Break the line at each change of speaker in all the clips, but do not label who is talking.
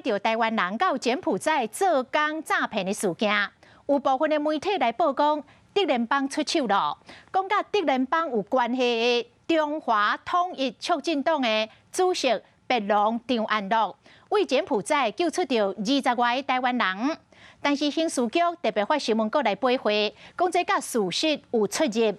解著台灣人到柬埔寨做工詐騙的事件，有部分的媒體來報講，竹聯幫出手囉，講佮竹聯幫有關係的中華統一促進黨的主席白龍張安樂，為柬埔寨救出著20外個台灣人。但是刑事局特別發新聞稿來駁回，講這佮事實有出入。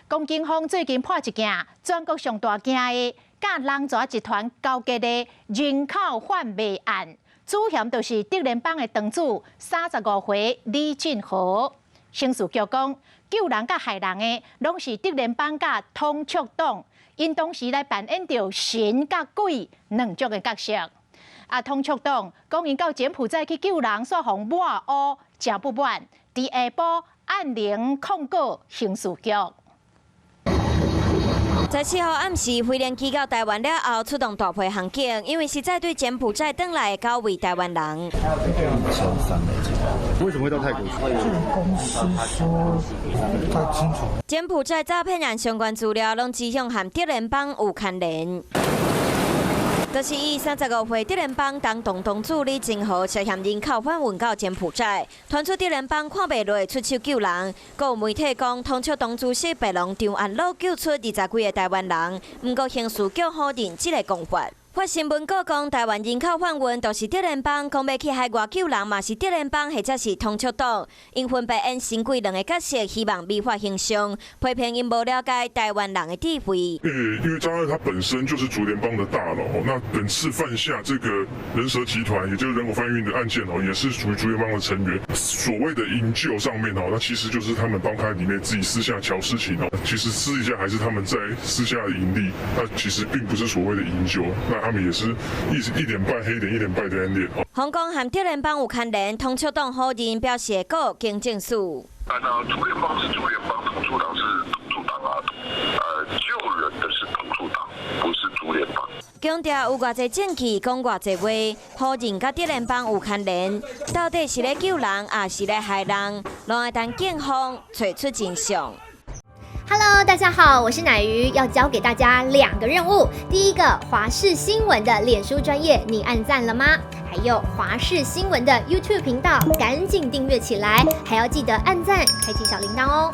講警方最近破一件全國上大件的，佮人蛇集團勾結的人口販賣案，主嫌就是竹聯幫的黨主35歲李俊豪。刑事局講，救人佮害人的，攏是竹聯幫佮統促黨，𪜶當時來扮演著神佮鬼兩種的角色。啊，統促黨講𪜶到柬埔寨去救人，煞予抹烏，誠不滿，佇下晡按鈴控告刑事局。
十四號暗時，飛行機到台灣了後，出動大批刑警，因為實在對柬埔寨轉來的九位台灣人。
為什麼會到泰國去？
公司說不太清楚。
柬埔寨詐騙案相關資料，攏指向和竹聯幫有牽連。就是伊35歲竹聯幫當黨黨主李正豪涉嫌人口販運到柬埔寨，傳出竹聯幫看袂落出手救人。閣有媒體講，統促黨主席白龍張安樂救出20幾个台灣人，毋過刑事局否認這个講法。發新聞稿講，台灣人口販運就是竹聯幫，講欲去海外救人嘛是竹聯幫，或者是統促黨，𪜶分別演神鬼兩个角色，希望美化形象，批評𪜶無了解台灣人的智慧。
因為張愛他本身就是竹聯幫的大佬，那本次犯下這個人蛇集團，也就是人口販運的案件哦，也是屬於竹聯幫的成員。所謂的營救上面哦，那其實就是他們幫派裡面自己私下喬事情哦，其實私底下還是他們在私下的盈利，那其實並不是所謂的營救。那他們也是一臉扮黑臉，一臉扮白臉。
香港和竹聯幫有牽連，統促黨否認表示會閣經證實。
那竹聯幫是竹聯幫，統促黨是統促黨啊。救人的是統促黨，不是竹聯幫。
強調有偌濟證據，講偌濟話，否認佮竹聯幫有牽連，到底是咧救人，抑是咧害人，攏愛等警方揣出真相。
Hello，大家好，我是奶魚，要交給大家兩個任務。第一個，華視新聞的臉書專頁，你按讚了嗎？還有華視新聞的 YouTube 頻道，趕緊訂閱起來，還要記得按讚，開啟小鈴鐺哦。